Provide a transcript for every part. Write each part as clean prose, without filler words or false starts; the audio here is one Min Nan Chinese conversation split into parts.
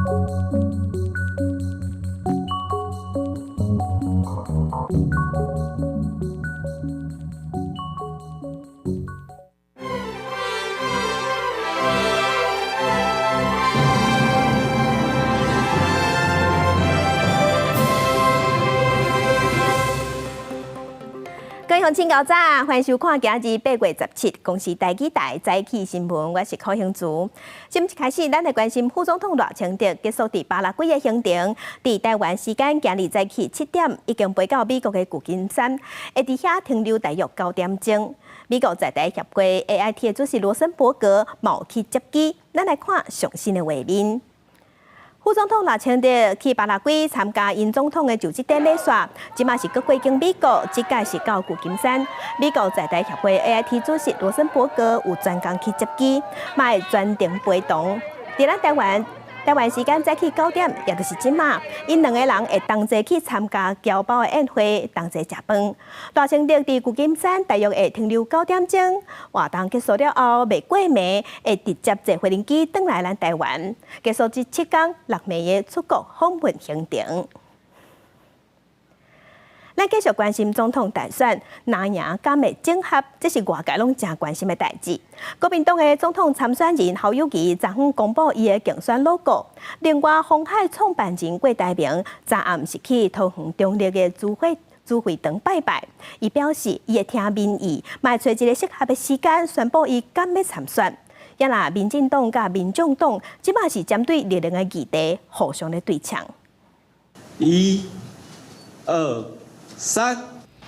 各位鄉親早，歡迎收看今日8月17公視台語台早起新聞，我是柯興珠。新聞一開始，咱來關心副總統賴清德結束佇巴拉圭的行程，佇台灣時間今日早起7點，已經飛到美國的舊金山，會佇遐停留大約9點鐘。美國在台協會 AIT 的主席羅森伯格嘛有去接機，咱來看上新的畫面。副總統賴清德去巴拉圭參加𪜶總統的就職典禮煞，這馬是閣過境美國，這擺是到舊金山。美國在台協會 AIT 主席羅森伯格有專工去接機，嘛會專程陪同。佇咱台灣，台灣時間早起9點，也就是這馬，𪜶兩個人會同齊去參加僑胞的宴會，同齊食飯。賴清德佇舊金山大約會停留9點鐘，活動結束了後，袂過暝會直接坐飛行機轉來咱台灣，結束這7工6暝的出國訪問行程。咱繼續關心總統大選，藍營敢會整合，這是外界攏誠關心的代誌。國民黨的總統參選人侯友宜昨昏公布伊的競選 logo。另外，鴻海創辦人郭台銘昨暗是去桃園中壢的主會堂拜拜。伊表示，伊會聽民意，嘛會揣一个適合的時間宣布伊敢欲參選。也若民進黨佮民眾黨，這馬是針對綠能的議題互相咧對嗆。一、二、三。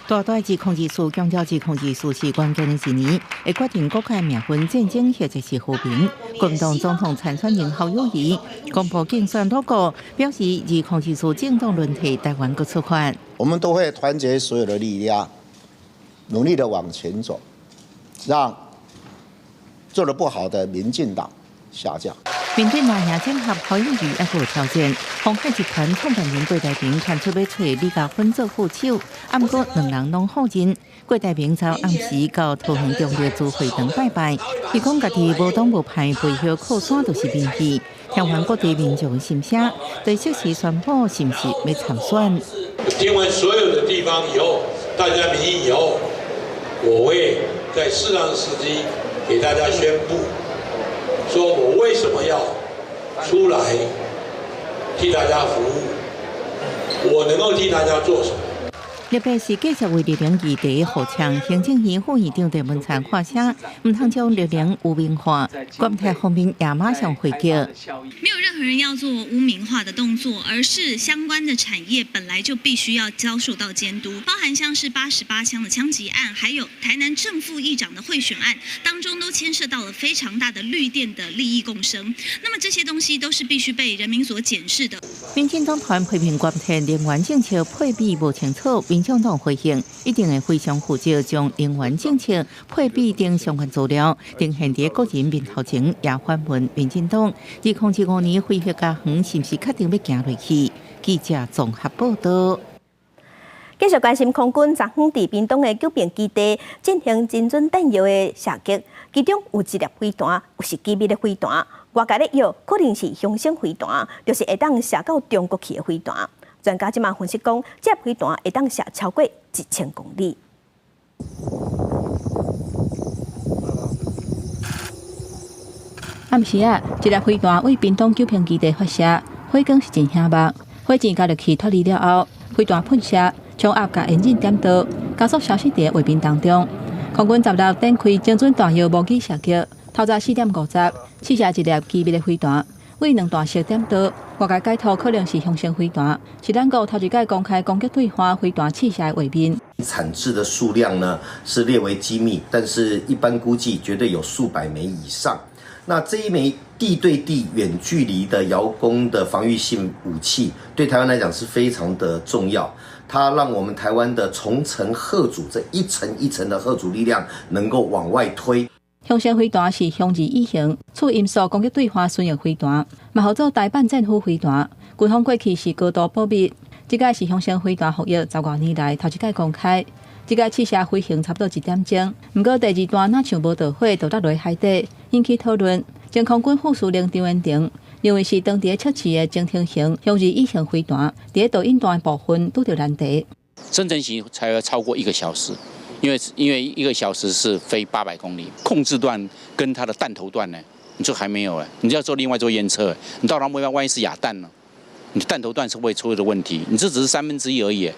大大2024強調2024是關鍵的一年，會決定國家命運、戰爭或者是和平。國民黨總統參選人侯友宜公布競選 logo，表示2024政黨輪替，台灣閣出發。我們都會團結所有的力量，努力的往前走，讓做得不好的民進黨下架。面對藍營整合，侯友宜猶閣有挑戰。鴻海集團創辦人郭台銘傳出欲揣李嘉芬做副手，毋過兩人攏否認。郭台銘昨暗時到桃園中壢主會堂拜拜，伊講家己無黨無派，背後靠山就是民意。聽完各地民眾心聲，對適時宣布是毋是欲參選。聽完所有的地方以後，大家民意以後，我會在適當時機給大家宣布，說我為什麼要出來替大家服務，我能夠替大家做什麼？特別是繼續為綠能議題呼嗆，行政院副院長鄭文燦發聲，毋通將綠能污名化。國泰方面也馬上回擊。沒有任何人要做污名化的動作，而是相關的產業本來就必須要遭受到監督，包含像是88槍的槍擊案，還有台南正副議長的賄選案，當中都牽涉到了非常大的綠電的利益共生。那麼這些東西都是必須被人民所檢視的。民進黨團批評國泰能源政策配比無清楚，民進黨回應一定會非常負責將能源政策配比等相關資料呈現佇國人面頭前，也反問民進黨，2025年非核家園是毋是確定欲行落去？記者綜合報道。繼續關心空軍昨昏佇屏東的九坪基地進行精準彈藥的射擊，其中有一粒飛彈是機密的飛彈，外界咧臆可能是雄昇飛彈，就是會當射到中國去的飛彈。專家這馬分析講，這粒飛彈會當射超過1000公里。暗時仔，一粒飛彈對屏東九坪基地發射，火光是真顯目。火箭加熱器脫離了後，飛彈噴射，衝壓共引擎點著，加速消失佇畫面當中。空軍16展開精準彈藥模擬射擊，透早4點50，試射一粒機密的飛彈，對兩段色點著，外界解讀可能是雄昇飛彈，是咱國頭一擺公開攻擊對岸飛彈試射的畫面。產製的數量呢是列為機密，但是一般估計絕對有數百枚以上。那這一枚地對地遠距離的遙攻的防禦性武器，對台灣來講是非常的重要。它讓我們台灣的重層嚇阻，這一層一層的嚇阻力量能夠往外推。雄昇飛彈是雄二乙型，次音速攻擊對岸巡弋飛彈，嘛號做台版戰斧飛彈。軍方過去是高度保密，這擺是雄昇飛彈服役十外年來頭一擺公開。這擺試射飛行差不多一點鐘，毋過第二彈若像無著火，就落落海底，引起討論。前空軍副司令張延廷認為是當地測試的偵聽型雄二乙型飛彈，佇導引彈的部分拄著難題。真正型才要超過一個小時，因為一個小時是飛800公里，控制段跟它的彈頭段呢，你這還沒有誒，你就要做另外做驗測，你到了目標萬一是啞彈呢？你彈頭段是會出的問題，你這只是1/3而已，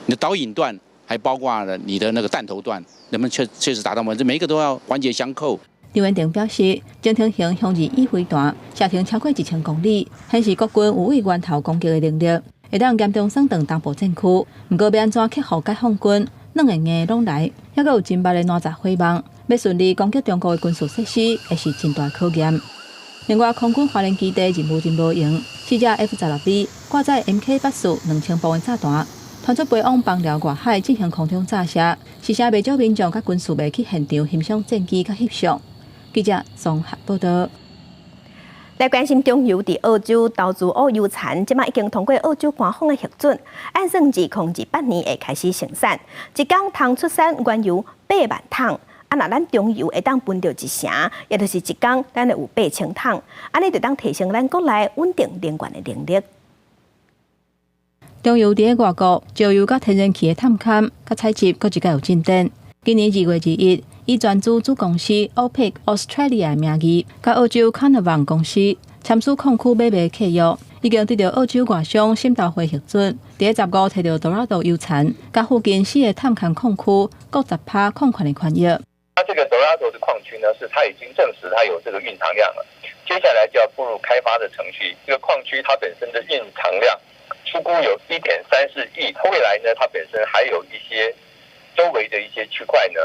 你的導引段還包括了你的那個彈頭段，能不能確實達到嗎？這每一個都要環節相扣。張元廷表示，偵聽型雄二乙飛彈射程超過1000公里，顯示國軍有對源頭攻擊的能力，會當嚴重損斷東部戰區。毋過欲按怎克服解放軍，軟的硬的攏來，猶閣有真密的攔截火網，欲順利攻擊中國的軍事設施，會是真大考驗。另外，空軍花蓮基地任務真無閒，四架 F-16V 掛載 MK-842000磅的炸彈，傳出飛往枋寮外海進行空中炸射，時時袂少民眾佮軍事迷去現場欣賞戰機佮翕相。記者綜合報道。來關心中油佇澳洲投資烏油田，這馬已經通過澳洲官方的核准，按算2028年會開始生產，一工通出產原油8萬桶。啊，若咱中油會當分著一成，也就是一工咱會有8000桶，按呢就當提升咱國內穩定能源的能力。中油佇外國石油佮天然氣的探勘佮採集，閣一擺有進展。今年2月21，以全資子公司 OPIC Australia 的名義，佮澳洲 Carnarvon 公司簽署礦區買賣契約，已經得到澳洲外商審投會核准。佇十五提著 Dorado 油田，佮附近四个探勘礦區各10%礦權的權益。它這個 Dorado 的礦區呢，是它已經證實它有這個蘊藏量了，接下來就要步入開發的程序。這個礦區它本身的蘊藏量初估有1.34億，未來呢，它本身還有一些周圍的一些區塊呢，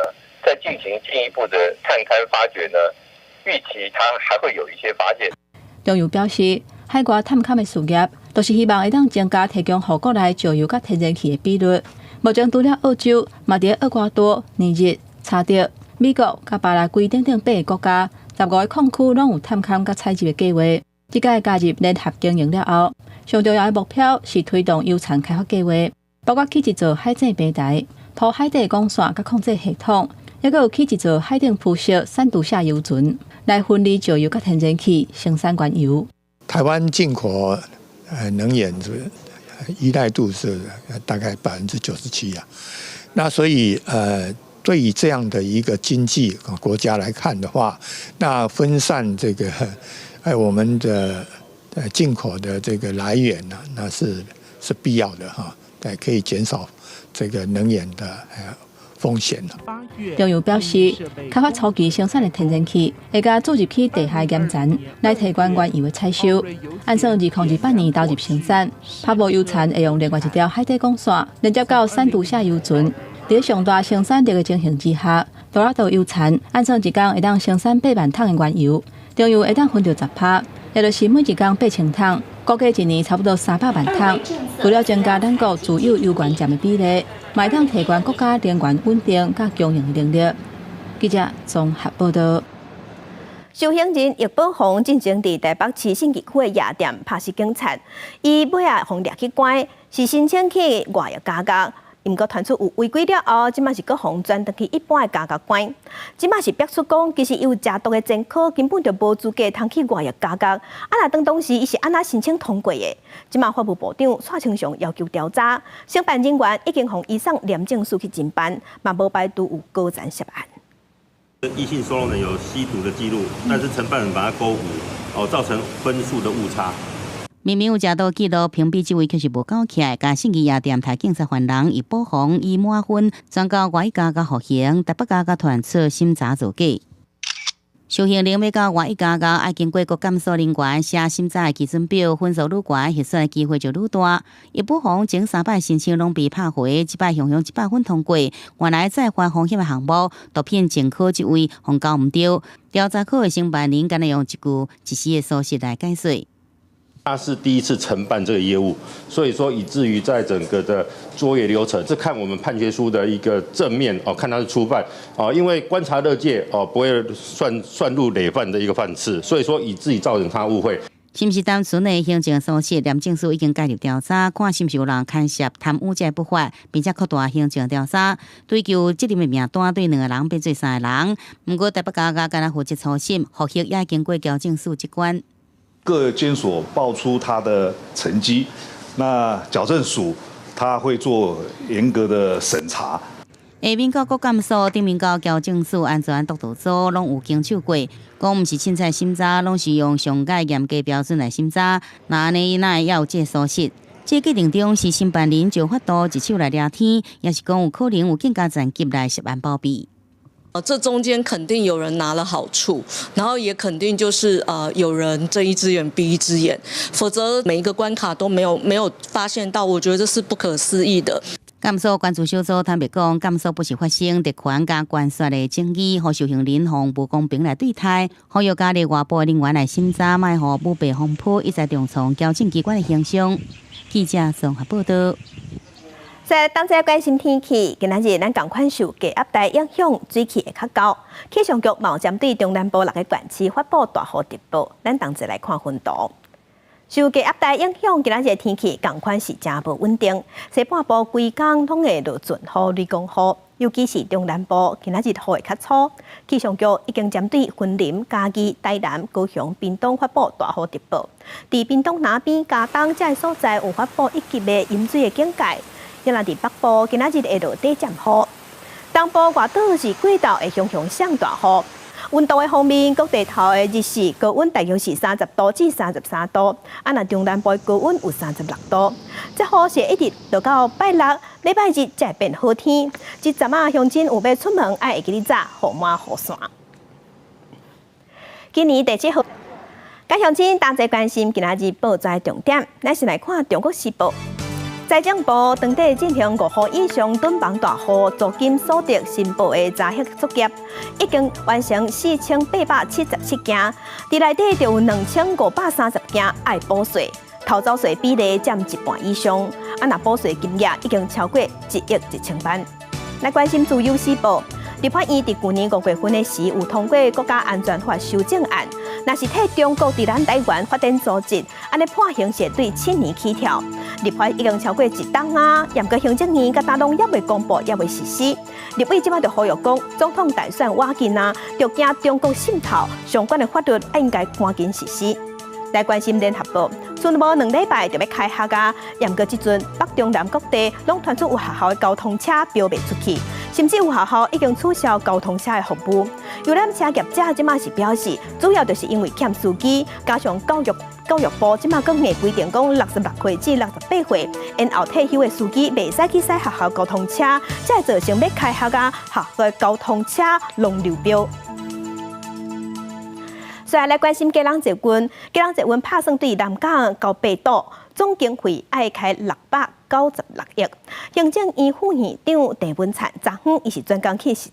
在進行進一步的探勘發掘呢，預期它還會有一些發現。中油表示，海外探勘的事業，都是希望會當增加提供予國內石油佮天然氣的比率。目前除了澳洲，嘛佇厄瓜多、尼日、查德、美國佮巴拉圭等等八个國家，15個礦區攏有探勘佮採集的計劃。這擺加入聯合經營了後，上重要的目標是推動油田開發計劃，包括起一座海井平台、鋪海底管線佮控制系統，猶閣有起一座海頂鋪設散度下油船，來分離石油佮天然氣，生產原油。台灣進口能源是依賴度是大概97%啊，那所以對於這樣的一個經濟國家來看的話，那分散這個我們的進口的這個來源呢，那是必要的哈，對，可以減少這個能源的風險。中油表示，開發初期生產的天然氣會共注入去地下岩層來提懸原油的採收。按算2028年投入生產，柏無油田會用另外一條海底管線連接到散度下油船。佇上大生產力的情形之下，多拉多油田按算一工會當生產8萬桶的原油，中油會當分著10%，也就是每一工8000桶，估計一年差不多300萬桶。除了增加咱國自有油源佔的比例，嘛會當提懸國家能源穩定佮供應的能力。記者綜合報道。受刑人易寶鴻進前佇台北市信義區的夜店拍死警察，伊尾仔予掠去關，是申請去外役監獄。毋過傳出有違規了後，這馬是閣予轉轉去一般的監獄關。這馬是逼出講，其實伊有食毒的前科，根本就無資格通去外役監獄。啊，若當當時伊是按怎申請通過的？這馬法務部長蔡清祥要求調查，承辦人員已經予移送廉政署去偵辦，嘛無排除有高層涉案。異性收容人有吸毒的記錄，但是承辦人把它勾無，哦，造成分數的誤差。明明有食毒記錄，評比這位卻是無繳起來，共信義夜店刣警察犯人易寶鴻以滿分轉到外役監獄服刑，台北監獄傳出審查造假。受刑人欲到外役監獄，愛經過國監所人員寫審查的基準表，分數愈懸，核准的機會就愈大。易寶鴻前三擺申請攏被拍回，這擺雄雄100分通過。原來再犯風險的項目，毒品前科這位予勾毋著。調查科的承辦人敢若用一句一時的疏失來解釋。他是第一次承辦這個業務，所以說以至於在整個的作業流程，這看我們判決書的一個正面哦，看他是初犯哦，因為觀察勒戒哦，不會算入累犯的一個犯次，所以說以至於造成他誤會。是毋是單純的行政疏失？廉政署已經介入調查，看是毋是有人牽涉貪污這不法，並且擴大行政調查，追究責任的名單，對兩個人變做三個人。毋過台北監獄敢若負責初審，複核也經過矯正署這關。各監所報出他的成績，那矯正署他會做嚴格的審查。下面到國監所、頂面到矯正署安全督導組，攏有經手過，講毋是凊彩審查，攏是用上蓋嚴格標準來審查。若按呢，哪會猶有這個疏失？這過程中是承辦人就法度一手來掠天，抑是講有可能有更加層級來涉案包庇？這中間肯定有人拿了好處，然後也肯定就是有人睜一隻眼閉一隻眼，否則每一個關卡都沒有發現到，我覺得這是不可思議的。監所關注小組坦白講，監所不時發生特權佮權勢的爭議，予受刑人予無公平來對待，呼籲加入外部人員來審查，莫予舞弊風波一再重創矯正機關的形象。記者綜合報道。在當在關心天氣，今仔日咱仝款受低壓帶影響，水氣會較厚。氣象局嘛針對中南部六个縣市發布大雨特報，咱同齊來看分圖。受低壓帶影響，今仔日天氣仝款是誠無穩定。西半部規工攏會落陣雨、雷公雨，尤其是中南部，今仔日雨會較粗。氣象局已經針對雲林、嘉義、台南、高雄、屏東發布大雨特報。佇屏東南邊、佳冬這个所在有發布一級的淹水的警戒。抑若佇北部，今仔日會落短暫雨。東部外島是過晝會雄雄上大雨。溫度的方面，各地頭的日時高溫大約是30度至33度，啊，若中南部的高溫有36度。這雨是一直落到拜六、禮拜日才會變好天。這陣仔鄉親有欲出門，愛會記得早予滿雨傘。今年第七號，佮鄉親同齊關心今仔日報紙重點，咱先來看《中國時報》。財政部當地進行5號以上躉枋大雨，租金所得申報的查核作業，已經完成4877件，佇內底就有2530件愛補稅，偷走稅比例佔一半以上。啊，若補稅金額已經超過1億1000萬。來關心自由時報，立法院佇舊年5月份的時，有通過國家安全法修正案，若是替中國佇咱台灣發展組織，按呢判刑是對7年起跳。立法已經超過一冬啊，毋過行政院佮今攏猶未公布，猶未實施。立委這擺就呼籲講，總統大選倚近啊，就驚中國滲透相關的法律，應該趕緊實施。來關心聯合報，賰無2禮拜就欲開學啊，毋過這陣北中南各地攏傳出有學校的交通車標袂出去，甚至有學校已經取消交通車的服務。遊覽車業者這馬是表示，主要就是因為欠司機，加上教育部這馬閣硬規定講，66歲至68歲，延後退休的司機袂使去駛學校交通車，才會造成欲開學啊，學校交通車攏流標。再來關心基隆捷運，基隆捷運拍算對南港到八堵，總經費愛開696億。行政院副院長鄭文燦昨昏伊是專工去實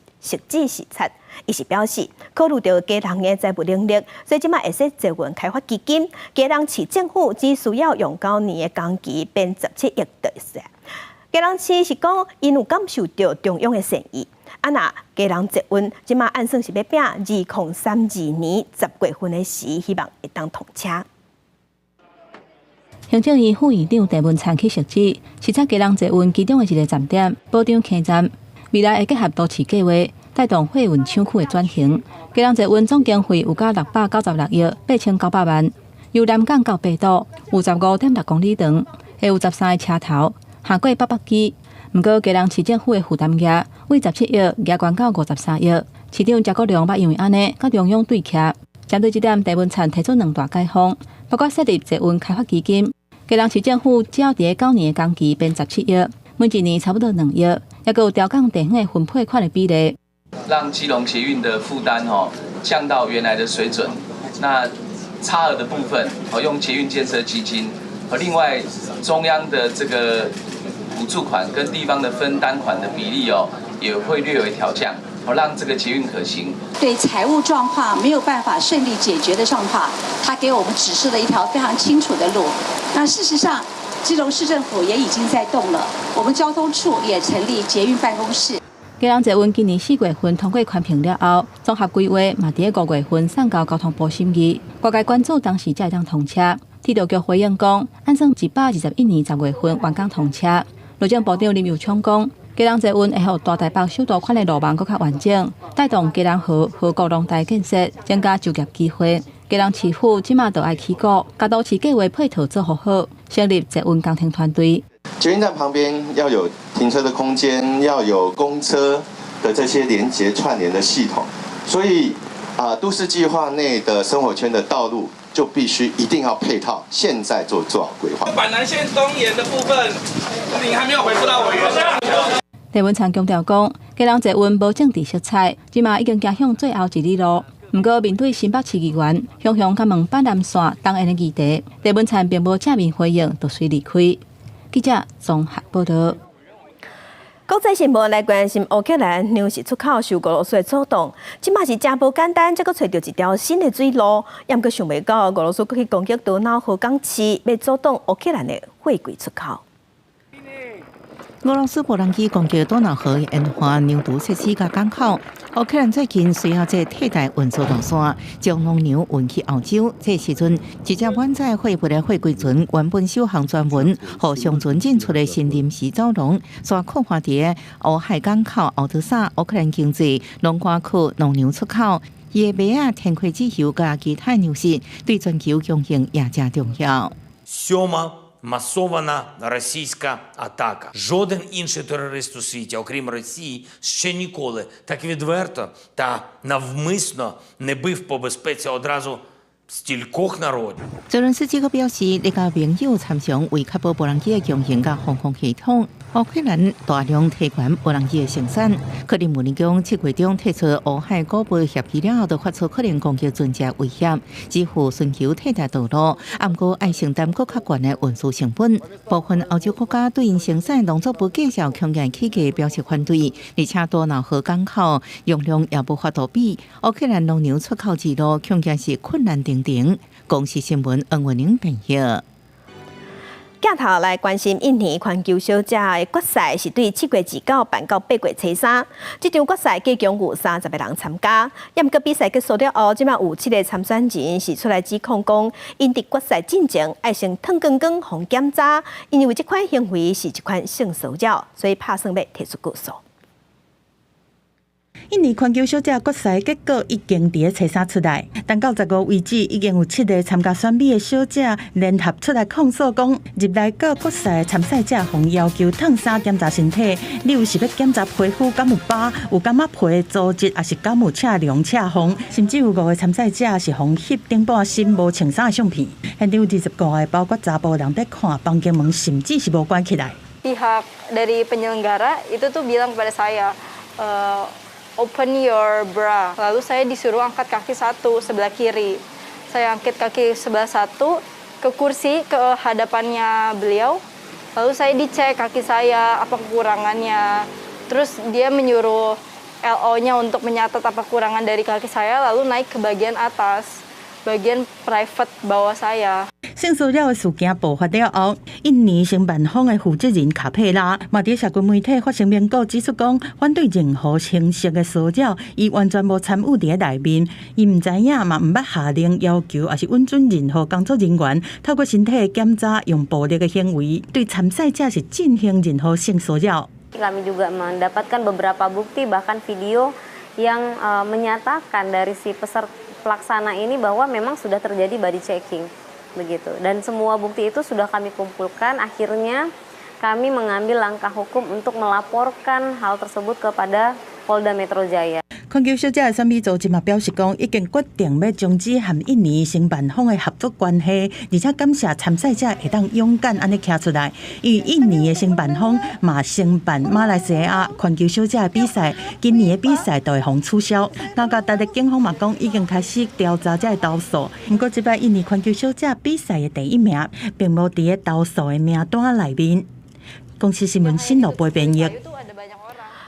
地視察，伊是表示考慮著基隆的財務能力，所以這馬會設捷運開發基金，基隆市政府只需要用9年的工期編17億就會使。基隆市是講，𪜶有感受著中央的善意。啊，若基隆捷運這馬按算是欲拼2032年10月份的時，希望會當通車。行政院副院長鄭文燦去汐止，視察基隆捷運其中的一个站點——保長坑站，未來會結合都市計畫，帶動貨運廠區的轉型。基隆捷運總經費有到696億8900萬，由南港到八堵有15.6公里長，會有13个車頭，行過八百基。毋過基隆市政府的負擔額為17億，額懸到53億。市長謝國樑捌因為按呢，佮中央對徛。針對這點，鄭文燦提出兩大解方，包括設立捷運開發基金。基隆市政府只要佇九年的工期編17億，每一年差不多2億，抑閣有調降地方的分配款的比例，讓基隆捷運的負擔吼降到原來的水準。那差額的部分，哦用捷運建設基金，和另外中央的這個補助款跟地方的分擔款的比例哦，也會略為調降，哦讓這個捷運可行。對財務狀況沒有辦法順利解決的狀況，他給我們指示了一條非常清楚的路。那事實上，基隆市政府也已經在動了，我們交通處也成立捷運辦公室。基隆捷運今年4月份通過環評了後，綜合規劃嘛佇5月份送交交通部審議，外界關注當時才會當通車。鐵道局回應講，按算121年10月份完工通車。路政部長林右昌講，基隆捷運會予大台北首都圈的路網閣較完整，帶動基隆河河谷廊帶建設，增加就業機會。基隆市府這馬就愛起鼓，共都市計畫配套做好，成立捷運工程團隊。捷運站旁邊要有停車的空間，要有公車的這些連接串聯的系統，所以啊，都市計劃內的生活圈的道路就必須一定要配套，現在就做好規劃。板南線東延的部分，你還沒有回覆到委員。鄭文燦強調講，基隆捷運無政治色彩，這馬已經走向最後一里路。毋過面對新北市議員雄雄共問板南線東延的議題，鄭文燦並無正面回應，就隨離開。記者綜合報道。國際新聞來關心烏克蘭糧食出口受俄羅斯的阻擋，這馬是誠無簡單，才閣揣著一條新的水路，也毋過想袂到俄羅斯閣去攻擊多瑙河港市，欲阻擋烏克蘭的貨櫃出口。俄羅斯無人機攻擊多瑙河沿岸糧儲設施佮港口，烏克蘭最近需要這替代運輸路線，將農糧運去歐洲。這時陣，一隻滿載貨物的貨櫃船原本首航專運，予商船進出的新臨時走廊，煞困佇烏海港口敖德薩，烏克蘭經濟攏倚靠農糧出口，伊的麥仔、天花籽油佮其他糧食對全球供應也誠重要。 Сьома масована російська атака. Жоден інший терорист у світі, окрім Росії, ще ніколи так відверто та навмисно не бив по безпеці одразу стількох народів. 澤倫斯基閣表示，咧共盟友參詳為確保無人機的供應佮防空系統，烏克蘭大量提懸無人機的生產。克里姆林宮7月中退出烏海古堡協議了後，就發出可能攻擊船隻威脅，支付尋求替代道路，毋過愛承擔閣較懸的運輸成本。部分歐洲國家對𪜶生產農作物繼續強硬起價表示反對，而且多瑙河港口容量也無法度比烏克蘭農糧出口之路，恐驚是困難重重。公視新聞黃文玲編譯。鏡頭來關心印尼環球小姐的決賽是對7月29辦到8月3。這場決賽計共有30個人參加。也毋過比賽結束了後，這馬有七個參選人是出來指控講，𪜶佇決賽進前愛先脫光光予檢查，因為這款行為是一款性騷擾，所以拍算欲提出告訴。印尼環球小姐決賽結果已經佇咧初三出來，但到15為止，已經有七个參加選美的小姐聯合出來控訴，講入來到決賽參賽者予要求脫衫檢查身體，理由是欲檢查皮膚敢有疤，有感覺皮的組織，抑是敢有赤龍赤縫，甚至有五个參賽者是予翕頂半身無穿衫的相片。現場有25个，包括查埔人佇看，房間門甚至是無關起來。 Pihak dari penyelenggara itu tuh bilang kepada saya, "Open your bra." Lalu saya disuruh angkat kaki satu sebelah kiri. Saya angkat kaki sebelah satu ke kursi ke hadapannya beliau. Lalu saya dicek kaki saya apa kekurangannya. Terus dia menyuruh LO-nya untuk menyatat apa kekurangan dari kaki saya, lalu naik ke bagian atas, bagian private bawah saya. 性騷擾的事件爆發了後，印尼承辦方的負責人卡佩拉嘛佇社群媒體發聲明稿指出講，反對任何形式的騷擾，伊完全無參與佇內面，伊毋知影嘛毋捌下令要求，抑是允准任何工作人員透過身體的檢查，用暴力的行為對參賽者是進行任何性騷擾。 Kami juga mendapatkan beberapa bukti, bahkan video yang menyatakan dari si peserta pelaksana ini bahwa memang sudah terjadi body checking begitu, dan semua bukti itu sudah kami kumpulkan. Akhirnya kami mengambil langkah hukum untuk melaporkan hal tersebut kepada Polda Metro Jaya. 環球小姐的選美組織嘛表示講，已經決定欲終止和印尼承辦方的合作關係，而且感謝參賽者會當勇敢按呢徛出來。因為印尼的承辦方嘛承辦馬來西亞環球小姐的比賽，今年的比賽就會予取消。雅加達的警方嘛講，已經開始調查這个投訴。毋過這擺印尼環球小姐比賽的第一名，並無佇咧投訴的名單內面。公視新聞新羅播編譯。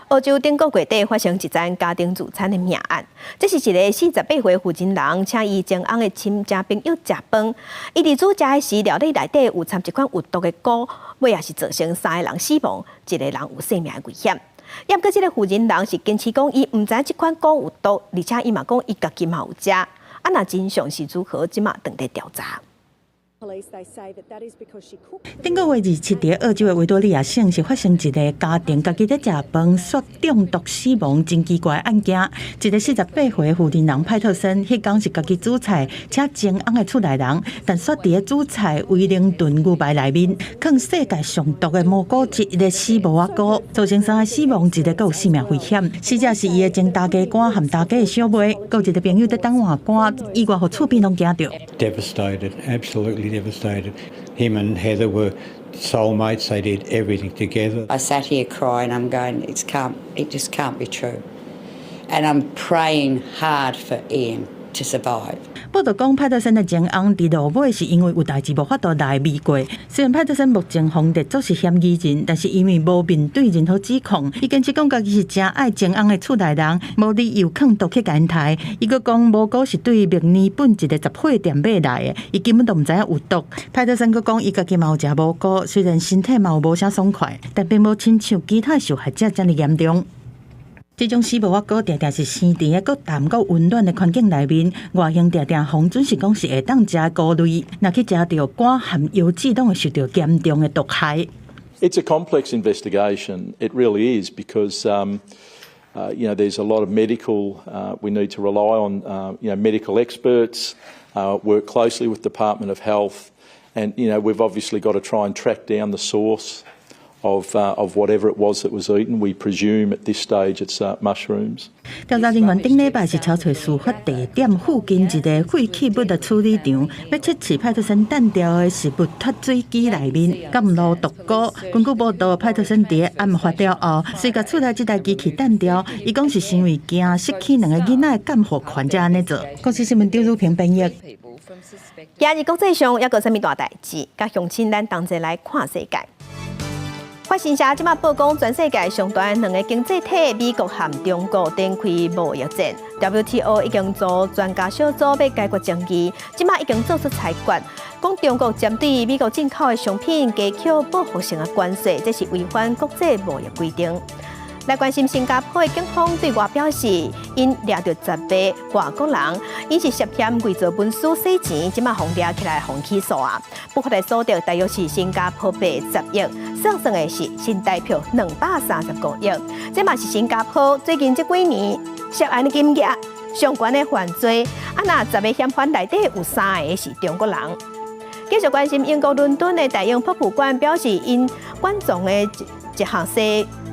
澳洲頂個月底發生一樁家庭自殘的命案，這是一个48歲婦人人，請伊前翁的親戚朋友食飯。伊佇煮食的時，料理內底有摻一款有毒的菇，尾仔是造成三个人死亡，一个人有性命的危險。毋過這个婦人人是堅持講，伊毋知這款菇有毒，而且伊嘛講伊家己嘛有食。啊，若真相是如何，這馬正佇調查。頂個月27佇澳洲的維多利亞省是發生一个家庭家己咧食飯，煞中毒死亡，真奇怪案件。一個48歲的婦人派特森，彼工是家己煮菜，請前翁的厝內人，但煞佇咧煮菜威靈頓牛排內面，囥世界上毒的蘑菇之一的死無仔菇，造成三个死亡，一个閣有性命危險。死者是伊的前大家官和大家的小妹，閣有一个朋友佇等換肝，意外予厝邊攏驚著。 Devastated, absolutely devastated. Him and Heather were soulmates. They did everything together. I sat here crying. I'm going, it just can't be true. And I'm praying hard for Ian to survive. 報道講，派特森的前翁佇落尾是因為有代誌無法度來美國。雖然派特森目前予列做是嫌疑人，但是因為無面對任何指控，伊堅持講家己是誠愛前翁的厝內人，無理由囥毒去共𪜶刣。伊閣講蘑菇是對墨爾本一个雜貨店買來的，伊根本都毋知影有毒。派特森閣講，伊家己嘛有食蘑菇，雖然身體嘛有無啥爽快，但並無親像其他受害者遮爾嚴重。這種死無仔菇，定定是生佇个閣淡閣溫暖的環境內面，外形定定予準是講是會當食的菇類，若去食著肝和腰子，攏會受著嚴重的毒害。 It's a complex investigation. It really is because there's a lot of medical. We need to rely on medical experts, work closely with Department of Health, and we've obviously got to try and track down the source of whatever it was that was eaten. We presume at this stage it's mushrooms. 調查人員頂禮拜是搜揣事發地點附近一个廢棄物的處理場，欲測試派特森彈掉的食物脫水機內面，敢有落毒菇。根據報道，派特森佇案發了後，隨共厝內這台機器彈掉，伊講是因為驚失去兩个囡仔的監護權才按呢做。公視新聞張如平編譯。今日國際上猶閣有啥物大代誌？佮鄉親咱同齊來看世界。法新社這馬報講，全世界上大兩个經濟體美國和中國展開貿易戰，WTO 已經組專家小組欲解決爭議，這馬已經做出裁決，講中國針對美國進口的商品加扣報復性的關稅，這是違反國際貿易規定。來關心新加坡的警方對外表示，𪜶掠著10个外國人，𪜶是涉嫌偽造文書洗錢，這馬予掠起來予起訴啊！不法的所得大約是新加坡幣10億，算算的是新台票235億。這嘛是新加坡最近這幾年涉案的金額上懸的犯罪。啊，若10个嫌犯內底有三个是中國人。繼續關心英國倫敦的大英博物館表示，𪜶館藏的一項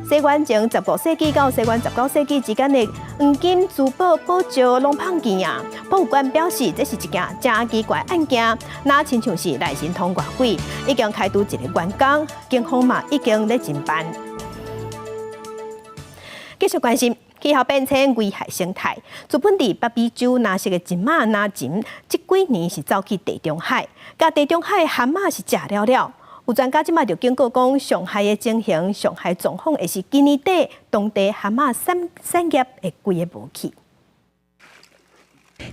西元前15世紀到西元19世紀之間的黃金珠寶寶石攏麭見啊！博物館表示，這是一件誠奇怪案件，若親像是來神通外鬼，已經開除一个員工，警方嘛已經咧偵辦。繼續關心氣候變遷危害生態，日本佇北美洲藍色的一馬藍鱘，這幾年是走去地中海，共地中海蚶仔是食了了。有專家這馬就警告講，上害的情形、上害狀況會是今年底當地蚶仔產產業會規个無去。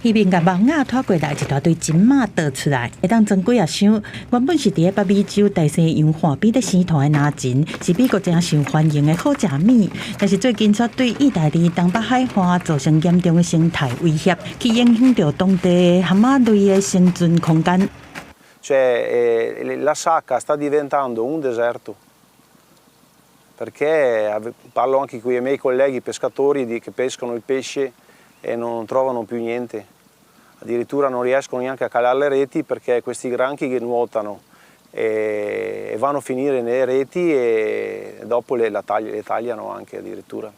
漁民共網仔拖過來，一大堆金馬倒出來，會當裝幾仔箱。原本是佇咧北美洲大西洋岸邊咧生湠的藍鱘，是美國誠受歡迎的好食物。但是最近卻對意大利東北海岸造成嚴重的生態威脅，去影響著當地蚶仔類的生存空間。 Cioè, la Sacca sta diventando un deserto, perché parlo anche con i miei colleghi pescatori che pescano il pesce e non trovano più niente. Addirittura non riescono neanche a calare le reti perché questi granchi che nuotano e vanno a finire nelle reti e dopo le tagliano anche addirittura.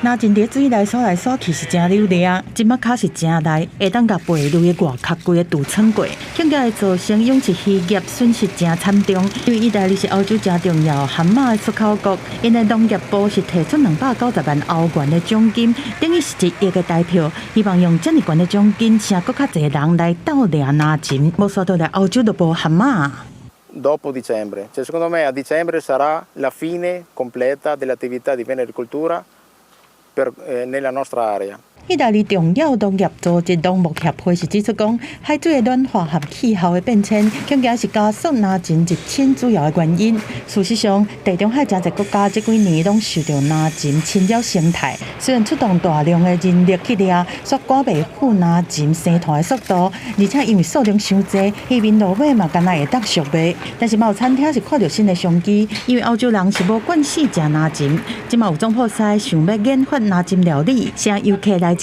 藍鱘佇水內踅來踅去是誠溜掠，這馬跤是誠利，會當共貝類的外殼規个櫥穿過，恐驚會造成養殖漁業損失誠慘重。因為意大利是歐洲誠重要蚶仔的出口國，𪜶的農業部是提出290萬歐元的獎金，等於是1億的台票，希望用這爾懸的獎金，請閣較濟人來鬥掠藍鱘，無煞倒來歐洲就無蚶仔。 Dopo dicembre, cioè secondo me a dicembre sarà la fine completa dell'attività di venericoltura nella nostra area. 意大利重要農業組織農牧協會是指出講，海水的暖化和氣候的變遷，恐驚是加速藍鱘入侵主要的原因。事實上，地中海誠濟國家這幾年攏受著藍鱘侵擾生態，雖然出動大量的人力去掠，卻趕袂赴藍鱘生湠的速度，而且因為數量傷濟，漁民落尾嘛干焦會當俗賣。但是嘛有餐廳是看著新的商機，因為歐洲人是無慣勢食藍鱘，這馬有總鋪師想欲研發藍鱘料理，吸引遊客來食。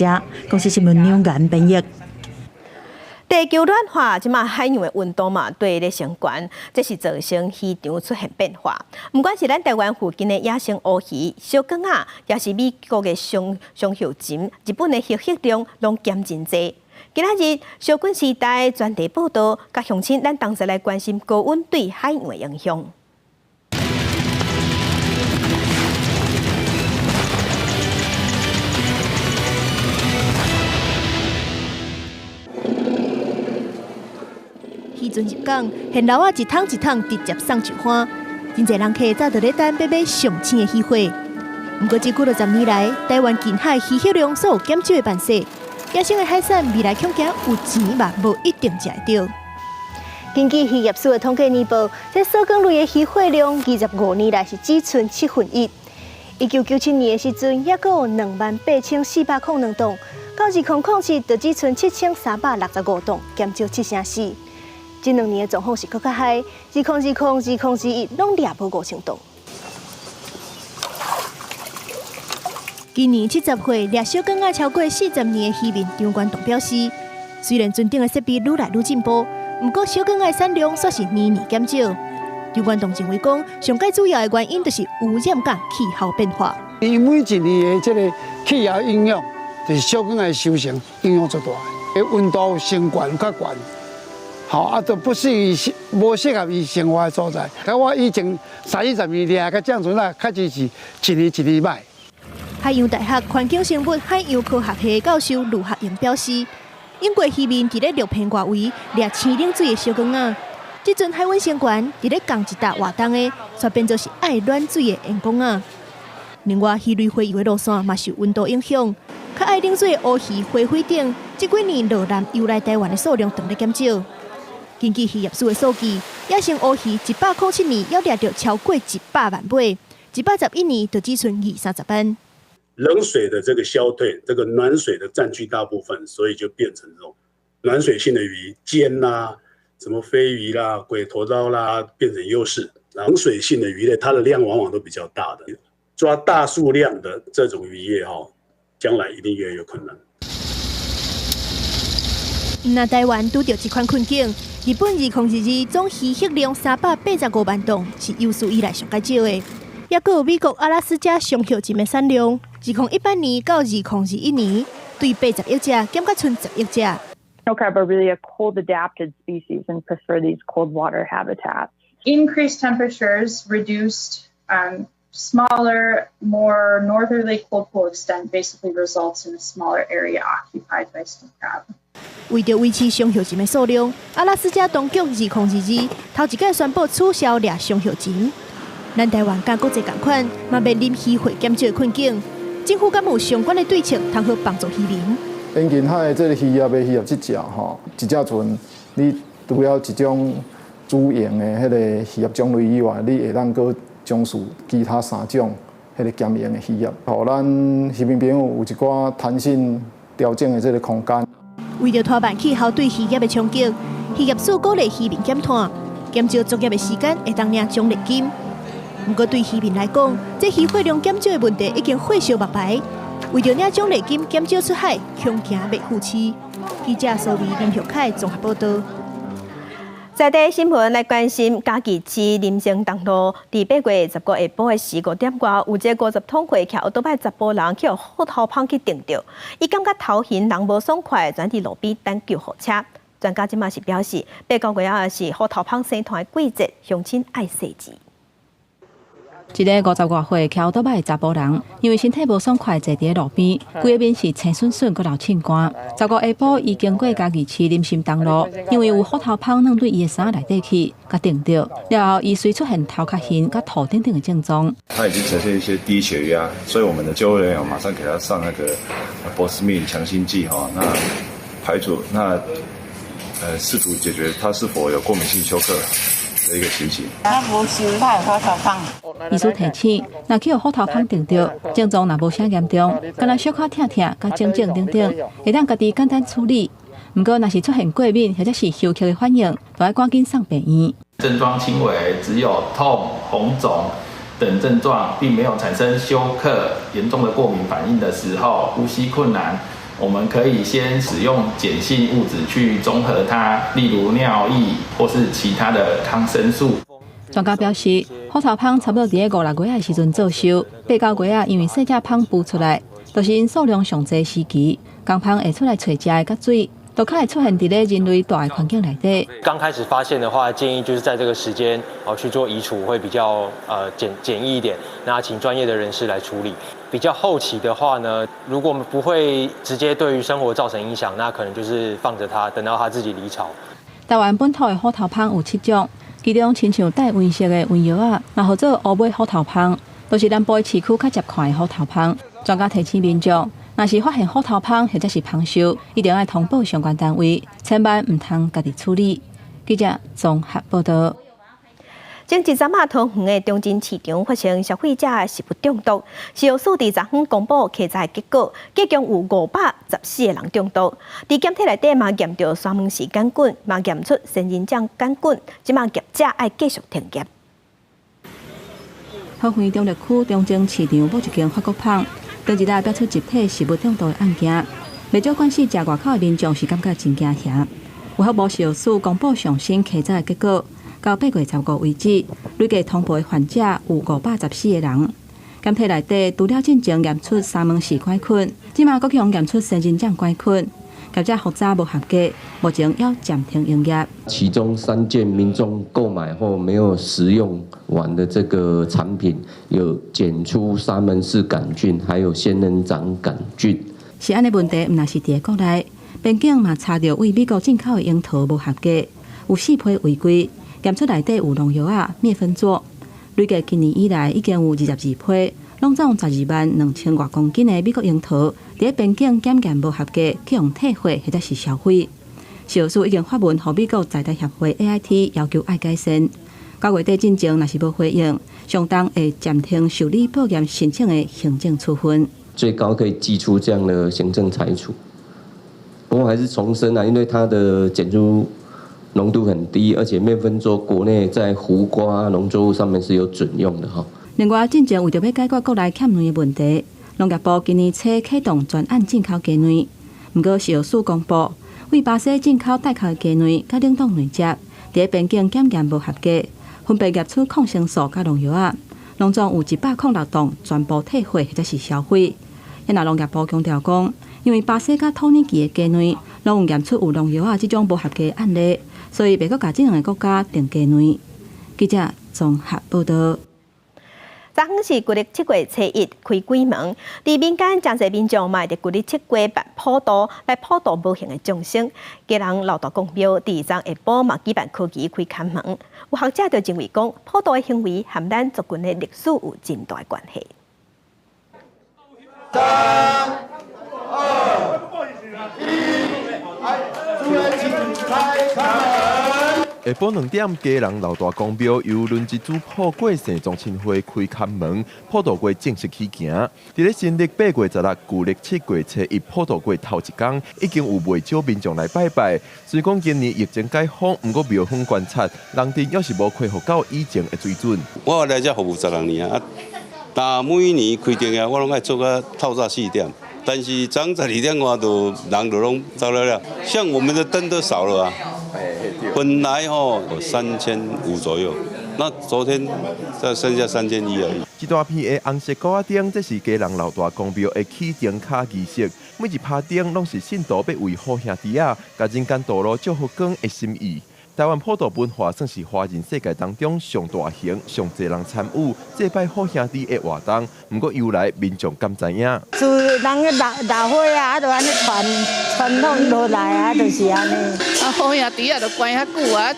公視新聞兩岸編譯。地球暖化，這馬海洋的溫度嘛，對咧升懸，這是造成魚場出現變化。毋管是咱台灣附近的野生烏魚、小卷仔，抑是美國的雙雙袖鱘、日本的黑黑量，攏減真濟。今仔日小軍時代專題報道，佮鄉親咱同齊來關心高溫對海洋的影響。漁船入港，現流仔一桶一桶直接送上岸，真濟人客早就咧等欲買上鮮的魚貨。毋過這幾若十年來，台灣近海漁獲量煞有減少的範勢，野生的海產未來恐驚有錢嘛，無一定食會著。根據漁業署的統計年報，這小卷類的漁獲量25年來是只賰1/7。1997年的時陣，猶閣有28,402噸，到2007就只賰7,365噸，減少7成4。這兩年的狀況是閣較歹，2020、2021攏掠無5,000噸。今年70歲掠小卷仔超過40年的漁民張元棟表示，雖然船頂的設備愈來愈進步，毋過小卷仔的產量煞是年年減少。張元棟認為講，上蓋主要的原因就是污染佮氣候變化。伊每一年的這个氣候影響，就是小卷仔的收成影響足大的，溫度升懸較懸。吼，啊，都不適宜，無適合伊生活的所在。佮我以前三四十年掠個這樣子啦，確實是一年一年歹。海洋大學環境生物海洋科學系教授盧學榮表示，英國漁民佇咧陸片外圍掠生冷水的小卷仔，這陣海溫升懸，佇咧仝一搭活動的，煞變做是愛暖水的鹽公仔。另外，魚類洄游的路線嘛受溫度影響，較愛冷水的烏魚、花卉等，這幾年落南游來台灣的數量當咧減少。根據漁業署的數據，野生烏魚107年猶掠著超過100萬尾，111年就只賰二三十萬。冷水的這個消退，這個暖水的佔據大部分，所以就變成這種暖水性的魚，鰹啦、什麼飛魚啦、鬼頭刀啦，變成優勢。冷水性的魚類，它的量往往都比較大的，抓大數量的這種漁業，吼，將來一定越來越困難。那台灣拄著這款困境，日本2022總漁獲量385萬噸，是有史以來上蓋少的。抑閣有美國阿拉斯加雙袖鱘的產量，2018年到2021年，對80億隻減到賰10億隻。 Snow crab are really a cold adapted species and prefer these cold water habitats. Increased temperatures reduced smaller, more northerly cold pool extent basically results in a smaller area occupied by snow crab. 為著維持雙袖鱘的數量，阿拉斯加當局2022頭一擺宣布取消掠雙袖鱘。咱台灣佮國際仝款，嘛面臨漁獲減少的困境。政府敢有相關的對策，通好幫助漁民？沿近海的這个漁業的漁業這隻吼，一隻船，你除了一種主營的彼個漁業種類以外，你會當閣從事其他三種彼个兼營的漁業，予咱漁民朋友有一寡彈性調整的這个空間。為著拖慢氣候對漁業的衝擊，漁業署鼓勵漁民減碳，減少作業的時間，會當領獎勵金。毋過對漁民來講，這漁獲量減少的問題已經火燒目牌。為著領獎勵金減少出海，恐驚袂赴市。記者蘇美林玉凱綜合報導。在地新聞來關心，嘉義市林森東路，佇8月15下晡的時5點外，有一個50通歲騎歐多擺查埔人去予虎頭蜂去叮著，伊感覺頭暈，人無爽快，轉佇路邊等救護車。專家這馬是表示，八九月仔是虎頭蜂生湠的季節，鄉親愛細緻。一个50外歲騎歐多擺的查埔人，因為身體無爽快，坐佇路邊，規個面是青筍筍，閣流凊汗。15下晡，伊經過嘉義市林森東路，因為有虎頭蜂軟對伊的衫內底去，共叮著。了後，伊隨出現頭殼暈、佮吐等等的症狀。他已經呈現一些低血壓，所以我們的救護人員馬上給他上那個博斯命強心劑哈，那排除那試圖解決他是否有過敏性休克的一個情形。醫師提醒，若去予虎頭蜂叮著，症狀若無啥嚴重，干焦小可疼疼、佮腫腫等等，會當家己簡單處理。毋過，若是出現過敏或者是休克的反應，就愛趕緊送病院。症狀輕微，只有痛、紅腫等症狀，並沒有產生休克、嚴重的過敏反應的時候，呼吸困難，我們可以先使用鹼性物質去中和它，例如尿液或是其他的抗生素。專家表示，虎頭蜂差不多佇咧5、6月的時陣做岫，8、9月仔因為細隻蜂孵出來，就是𪜶數量上濟時期，工蜂會出來揣食的佮水，都較會出現佇咧人類蹛的環境內底。剛開始發現的話，建議就是在這個時間哦去做移除會比較簡易一點。那請專業的人士來處理。比較後期的話呢，如果不會直接對於生活造成影響，那可能就是放着它，等到它自己離巢。台灣本土的虎頭蜂有七種，其中親像帶黃色的黃葉仔，嘛號做烏尾虎頭蜂，都是南部市區較捷看的虎頭蜂。專家提醒民眾，若是發現虎頭蜂或者是蜂鏽，一定愛通報相關單位，千萬毋通家己處理。記者綜合報道。前一陣仔，桃園的中正市場發生消費者食物中毒，食藥署佇昨昏公布稽查結果，計共有514個人中毒。佇檢體內底嘛驗著沙門氏桿菌，嘛驗出仙人掌桿菌，這馬業者愛繼續停業。桃園中壢區中正市場某一間法國麭，當日來爆出集體食物中毒的案件，袂少慣勢食外口的民眾是感覺真驚嚇。衛福部食藥署公布上新稽查的結果。到8月15為止，累計通報的患者有514個人。檢體內底除了進前驗出沙門氏桿菌，這馬閣予驗出仙人掌桿菌，業者複查無合格，目前猶暫停營業。其中3件民眾購買後沒有食用完的這個產品，有檢出沙門氏桿菌，還有仙人掌桿菌。食安的問題毋但是佇國內，邊境嘛查著對美國進口的櫻桃無合格，有四批違規。驗出內底有農藥仔、滅芬唑，累計今年以來已經有22批，攏總12萬2千外公斤的美國櫻桃，佇邊境檢驗無合格，去予退貨或者是銷毀。食藥署已經發文予美國在台協會 AIT 要求愛改善。9月底進前若是無回應，相當會暫停受理報驗申請的行政處分。最高可以祭出這樣的行政裁處。不過還是重申啊，因為它的檢出濃度很低，而且滅芬唑國內在胡瓜農作物上面是有准用的哈。另外，進前為著欲解決國內欠卵的問題，農業部今年初啟動專案進口雞卵。毋過食藥署公布，對巴西進口帶殼的雞卵佮冷凍卵汁，佇邊境檢驗無合格，分別驗出抗生素佮農藥仔，攏總有106棟全部退貨或者是銷毀。遐若農業部強調講，因為巴西佮土耳其的雞卵攏有驗出有農藥仔這種無合格的案例。所以，袂閣共這兩个國家訂雞卵。記者綜合報道。昨昏是舊曆7月初1開鬼門，佇民間誠濟民眾嘛會佇舊曆7月辦普渡，來普渡無形的眾生。基隆老大公廟佇昨下晡嘛舉辦科儀開龕門。有學者就認為講，普渡的行為和咱族群的歷史有真大關係。三、二、一，諸位請開龕門。下晡2點，基隆老大公廟由輪值主普過聖宗親會開龕門，普渡會正式起行。佇咧新曆8月16，舊曆7月初1普渡會頭一工，已經有袂少民眾來拜拜。雖講今年疫情解封，毋過廟方觀察，人陣猶是無恢復到以前的水準。我來遮服務16年啊，但每年開燈啊，我攏愛做到透早4點。但是早12點外就人就攏走了了，像我們的燈都少了啊。本來吼3500左右，那昨天再剩下3100而已。這大片的紅色鼓仔燈，這是基隆老大公廟的起燈跤儀式。每一拍燈攏是信徒欲為好兄弟仔，共人間道路祝福光的心意。台灣普渡文化算是華人世界當中上大型、上濟人參與祭拜好兄弟的活動。毋過由來民眾敢知影？自人咧老老歲仔啊，就按呢傳傳統落來啊，就是按呢。啊，好兄弟啊，就關較久啊，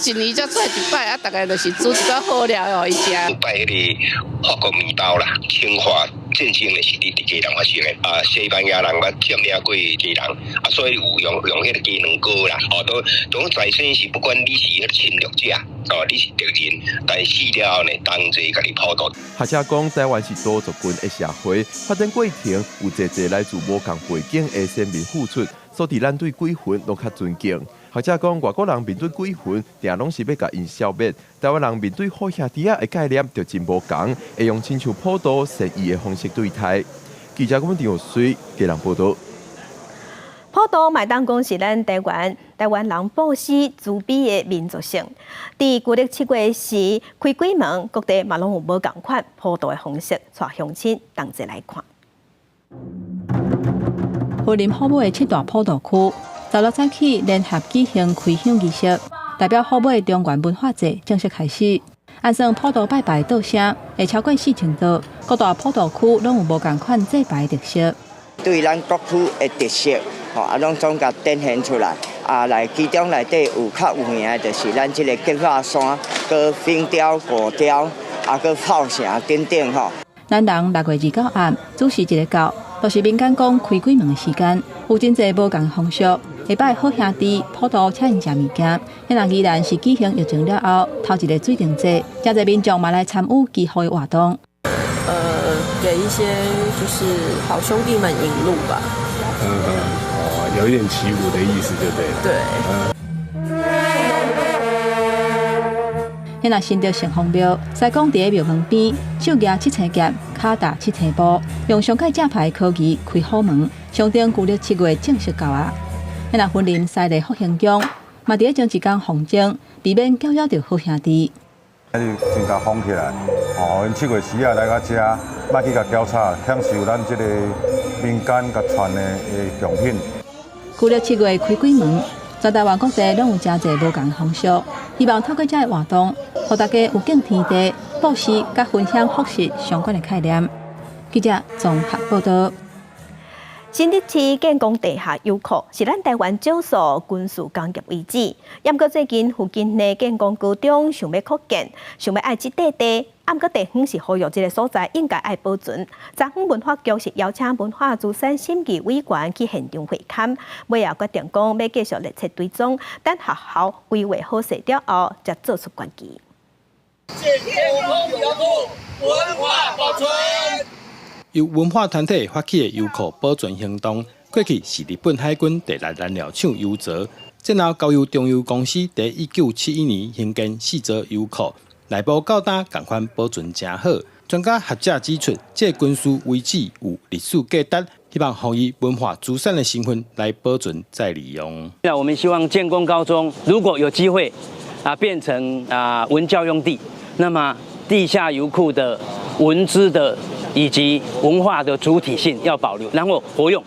一年才出來一擺啊，逐家就是煮一寡好料予伊食。拜彼个法國麵包啦，侵華戰爭的是佇基隆發生的啊，西班牙人捌佔領過基隆啊，所以有用用彼个雞卵糕啦，哦，都都在生是不管你是彼个侵略者，哦，你是敵人，但死了後呢，同齊共你普渡。學者講，台灣是多族群的社會，發展過程有濟濟來自無仝背景的先民付出，所以咱對鬼魂攏較尊敬。學者講，外國人面對鬼魂，定攏是欲共𪜶消滅；台灣人面對好兄弟仔的概念就真無仝，會用親像普渡善意的方式對待。記者郭文水基隆報導。普渡嘛會當講是咱台灣台灣人布施慈悲的民族性。佇舊曆7月時開鬼門，各地嘛攏有無仝款普渡的方式，帶鄉親同齊來看。雲林虎尾的七大普渡區，16早起聯合舉行開香儀式，代表虎尾中原文化節正式開始。按算普渡拜拜桌聲會超過4000桌，各大普渡區攏有無仝款祭拜特色。對咱各區的特色，吼啊，攏總共展現出來。啊，來其中內底有較有名的，就是咱這個結化山、閣冰雕、果雕，啊，閣炮城等等吼。咱人6月29暗準時一个到，就是民間講開鬼門的時間，有真濟無仝風俗，會拜好兄弟普渡請𪜶食物件。彼若宜蘭是舉行疫情了後頭一个水燈節，誠濟民眾嘛來參與祈福的活動。給一些就是好兄弟們引路吧。嗯嗯，哦，有一點祈福的意思就對了。對。彼若新竹城隍廟，師公佇咧廟門邊，手舉七星劍，跤踏七星步，用上蓋正牌科技開虎門，象徵舊曆7月正式到啊。彼若雲林西麗福興宮，嘛佇咧前一工放鐘，避免攪擾著好兄弟。啊，就真共封起來，哦，𪜶7月時仔來到遮，莫去共攪吵，享受咱這個民間共傳的的貢品。舊曆7月開鬼門，全台灣各地攏有誠濟無仝風俗，希望透過這个活動，予大家有敬天地、布施佮分享福璽相關的概念。記者綜合報道。新竹市建功地下油庫是咱台灣少數軍事工業遺址，毋過最近附近的建功高中想欲擴建，想欲愛這塊地，毋過地方是呼籲這个所在應該愛保存。昨昏文化局是邀請文化資產審議委員去現場會勘，尾仔決定講欲繼續列冊追蹤，等學校規劃好勢了後，才做出決議。建功油庫文化保存。由文化團體發起的油庫保存行動，過去是日本海軍第六燃料廠油槽，戰後交由中油公司佇1971年興建四座油庫，內部到今仝款保存誠好。專家學者指出，這個軍事遺址有歷史價值，希望予以文化資產的身份來保存再利用。那我們希望建功高中如果有機會啊變成啊文教用地，那麼地下油庫的文資的以及文化的主體性要保留，然後活用，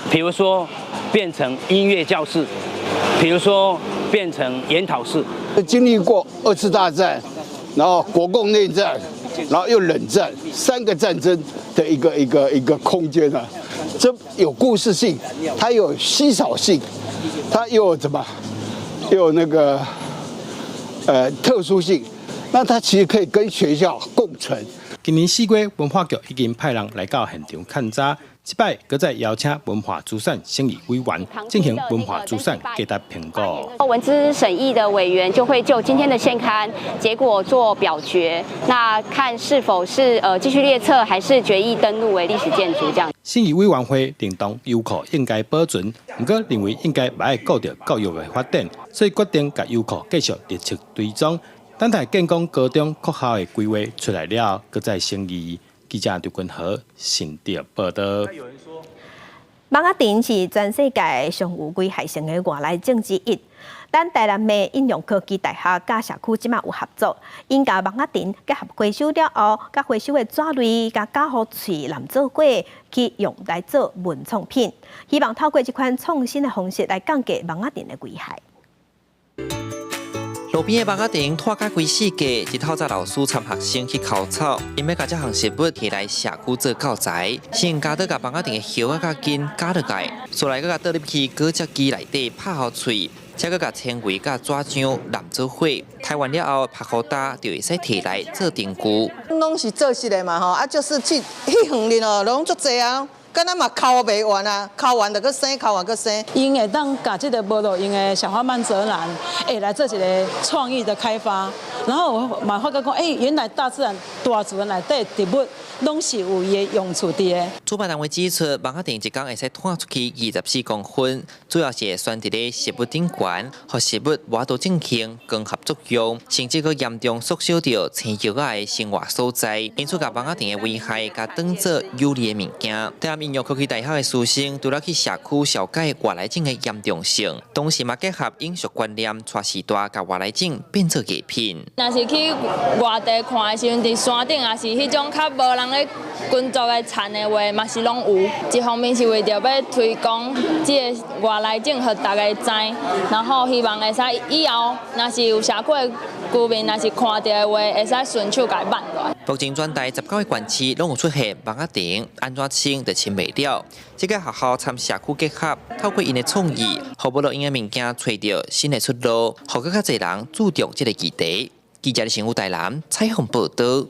比如說變成音樂教室，比如說變成研討室。經歷過二次大戰，然後國共內戰，然後又冷戰，三個戰爭的一個一個一個空間啊，這有故事性，它有稀少性，它又有什麼？又有那個特殊性，那它其實可以跟學校共存。今年4月，文化局已經派人來到現場勘查，這擺閣再邀請文化資產審議委員進行文化資產價值評估。文資審議的委員就會就今天的現勘結果做表決，那看是否是繼續列冊，還是決議登錄為歷史建築這樣。審議委員會認同油庫應該保存，毋過認為應該愛顧著教育的發展，所以決定共油庫繼續列冊追蹤。等待建功高中擴校的規劃出來了，閣再審議。記者劉君和新竹報道。蠓仔藤是全世界上有危害性的外來種之一。咱台南的應用科技大學佮社區這馬有合作，𪜶共蠓仔藤結合回收了後，共回收的紙類佮加予喙濫做伙去用來做文創品，希望透過這款創新的方式來降低蠓仔藤的危害。路邊的蠓仔亭拖甲規世界，一透早老師參學生去摳草，𪜶欲共這項植物提來社區做教材，先加倒共蠓仔亭的葉仔佮根絞落來，紲來閣共倒入去果汁機內底拍予脆，再閣共纖維佮紙漿攏做伙，篩完了後曝予焦就會使提來做燈具。攏是做實的嘛吼，啊就是去彼園裡哦，攏足濟啊。敢若嘛摳袂完啊，摳完就閣生，摳完閣生。𪜶會當共這个無路用的小花蔓澤蘭，會來做一个創意的開發，然後我嘛發覺講，欸，原來大自然大自然內底植物攏是有伊的用處佇的。主辦單位指出，蠓仔亭一工會使拖出去24公分，主要是會懸佇咧植物頂懸，予植物無法度進行光合作用，甚至閣嚴重縮小著青葉仔的生活所在，因此共蠓仔亭的危害，共當做有利的物件。台南應用科技大學的師生除了去社區紹介外來種的嚴重性，同時嘛結合影視觀念，帶序大共外來種變做藝品。若是去外地看的時陣，佇山頂也是彼種較無人咧耕作的田的話，嘛是攏有。一方面是為著欲推廣這个外來種，予大家知，然後希望會使以後，若是有社區的居民，若是看著的話，會使順手共伊挽落來。目前全台19个縣市攏有出現蠓仔亭，按怎清就清袂了。這个學校參社區結合，透過𪜶的創意，予無路用的物件揣著新的出路，予閣較濟人注重這个議題。記者新聞台南採訪報導。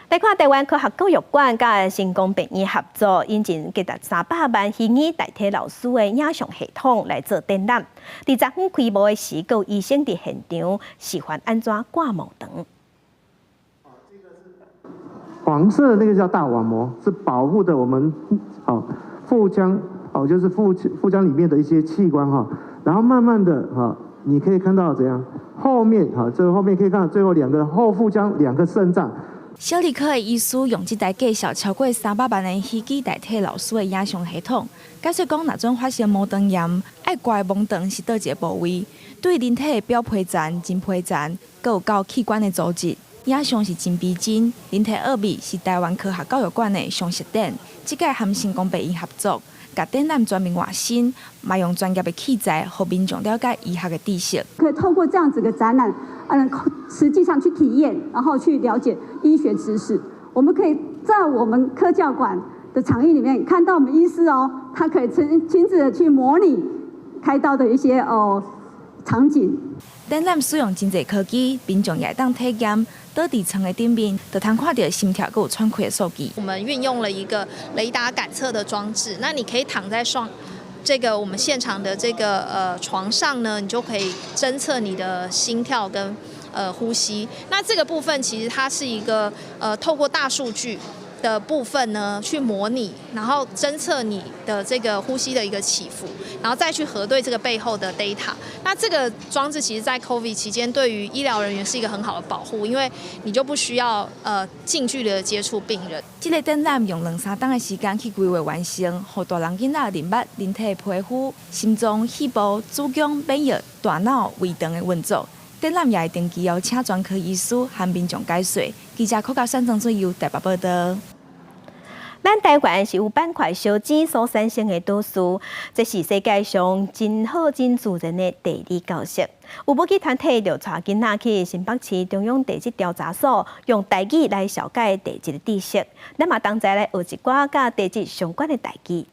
來看台灣科學教育館佮成功病院合作，引進價值300萬虛擬代替老師的影像系統來做展覽。佇昨昏開幕的時，閣有醫生佇現場示範按怎掛盲腸。黃色的那個叫大網膜，是保護的我們哦腹腔哦，就是腹腔裡面的一些器官哈。然後慢慢的哈，你可以看到怎樣？後面哈，這個後面可以看到最後兩個後腹腔兩個腎臟。小兒科的醫師用這台價數超過300萬的虛擬代替老師的影像系統，解說講，若準發生盲腸炎，愛掛的盲腸是佗一个部位，對人體的表皮層、真皮層，閣有到器官的組織，影像是真逼真。人體奧秘是台灣科學教育館的常設展，這屆和成功病院合作，共展覽全面換新，嘛用專業的器材，予民眾了解醫學的知識。可以透過這樣子的展覽，實際上去體驗，然後去了解醫學知識。我們可以在我們科教館的場域裡面看到我們醫師哦，他可以親自的去模擬開刀的一些哦場景。展覽使用真濟科技，民眾也會當體驗倒佇床的頂面，就通看著心跳閣有喘氣的數據。我們運用了一個雷達感測的裝置，那你可以躺在床這個我們現場的這個床上呢，你就可以偵測你的心跳跟呼吸。那這個部分其實它是一個透過大數據的部分呢，去模擬，然後偵測你的這個呼吸的一個起伏，然後再去核對這個背後的 data。那這個裝置其實，在 COVID 期間，對於醫療人員是一個很好的保護，因為你就不需要近距離的接觸病人。這个展覽用兩三冬的時間去規劃完成，予大人囡仔認捌人體的皮膚、心臟、肺部、子宮、免疫、大腦、胃腸的運作。展覽也會定期邀請專科醫師和民眾解說。記者柯家山鄭水由台北報導。咱台灣是有板塊相擠所產生的島嶼，這是世界上真好真自然的地理教室。有母語團體就帶囡仔去新北市中央地質調查所，用台語來紹介地質的知識。咱嘛同齊來學一寡佮地質相關的台語。一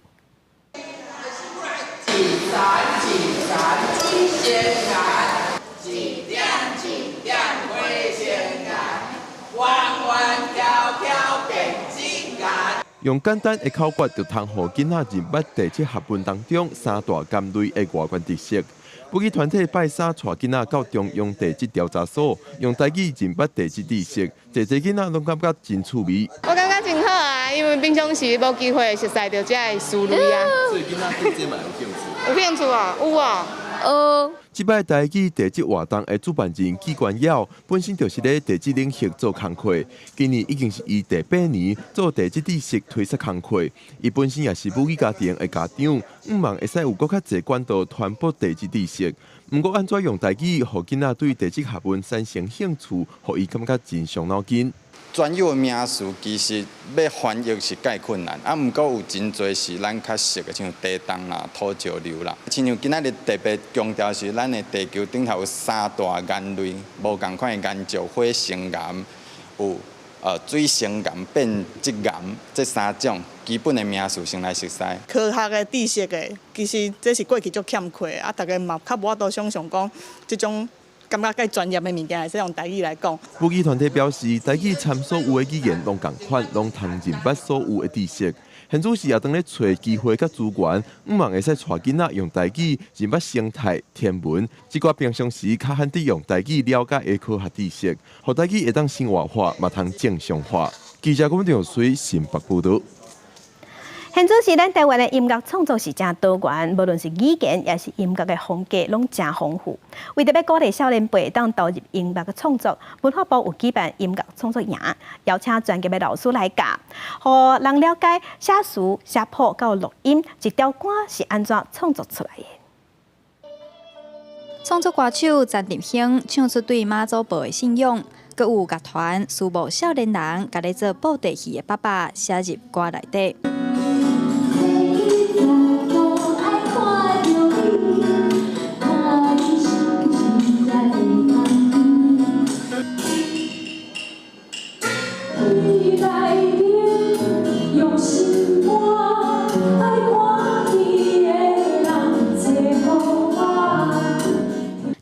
層一層水仙岩，一點一點火星岩，彎彎翹翹變質岩。用簡單的口訣，就通予囡仔認捌地質學問當中三大岩類的外觀特色。母語團體拜三帶囡仔到中央地質調查所，用台語認捌地質知識，濟濟囡仔攏感覺真趣味。我感覺真好啊，因為平常時無機會熟似著這个事類啊。所以囡仔對這嘛有興趣？有興趣啊，有啊。這擺台語地質活動的主辦人紀關耀，本身就是咧地質領域做工課，今年已經是伊第八年做地質知識推廣工課。伊本身也是母語家庭的家長，向望會使有閣較濟管道傳播地質知識。毋過按怎用台語，予囡仔對地質學問產生興趣，予伊感覺真傷腦筋。專有的名詞其實欲翻譯是蓋困難，啊，毋過有真濟是咱較熟的，像地動啦、土石流啦。親像今仔日特別強調是咱的地球頂頭有三大岩類，無仝款的岩石、火成岩，有水成岩、變質岩，這三種基本的名詞先來熟悉。科學的知識的，其實這是過去足欠缺的，啊，大家嘛較無法度想像講這種。感覺較專業的物件，會使用台語來講。母語團體表示，台語參所有的語言攏仝款，攏通認捌所有的知識。現主時也當咧揣機會佮資源，向望會使帶囡仔用台語認捌生態、天文，這寡平常時較罕得用台語了解的科學知識，予台語會當生活化，嘛通正常化。記者郭長水新北報導。現主時，咱台灣的音樂創作是誠多元，無論是語言抑是音樂的風格，攏誠豐富。為著欲鼓勵少年輩當投入音樂的創作，文化部有舉辦音樂創作營，邀請專業的老師來教，予人了解寫詞、寫譜到錄音，一條歌是按怎創作出來的。創作歌手詹立興唱出對媽祖婆的信仰，閣有樂團私募少年人，共咧做布袋戲的爸爸寫入歌內底。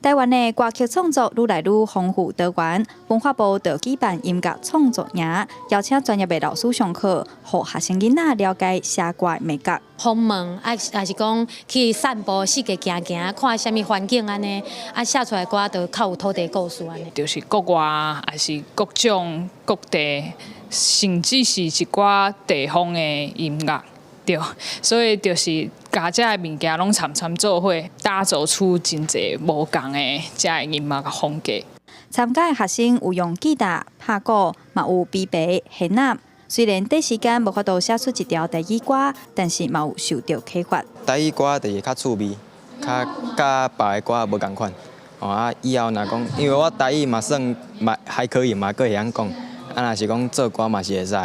台灣的歌曲創作愈來愈豐富多元，文化部就舉辦音樂創作營，邀請專業的老師上課，予學生囡仔了解寫歌的美感。訪問啊，抑是講去散步，四界行行，看啥物環境按呢，啊寫出來歌就較有土地故事按呢。就是國外，抑是各種各地，甚至是一寡地方的音樂，對，所以就是共這个物件攏摻摻做伙，打造出真濟無仝的這个音樂風格。參加的學生有用吉他、拍鼓，嘛有琵琶、弦樂。雖然短時間無法度寫出一條台語歌，但是嘛有受著啟發。台語歌就是較趣味，較佮別的歌無仝款。哦啊，以後若講，因為我台語嘛算嘛還可以嘛，閣會曉講。啊，若是講做歌嘛是會使。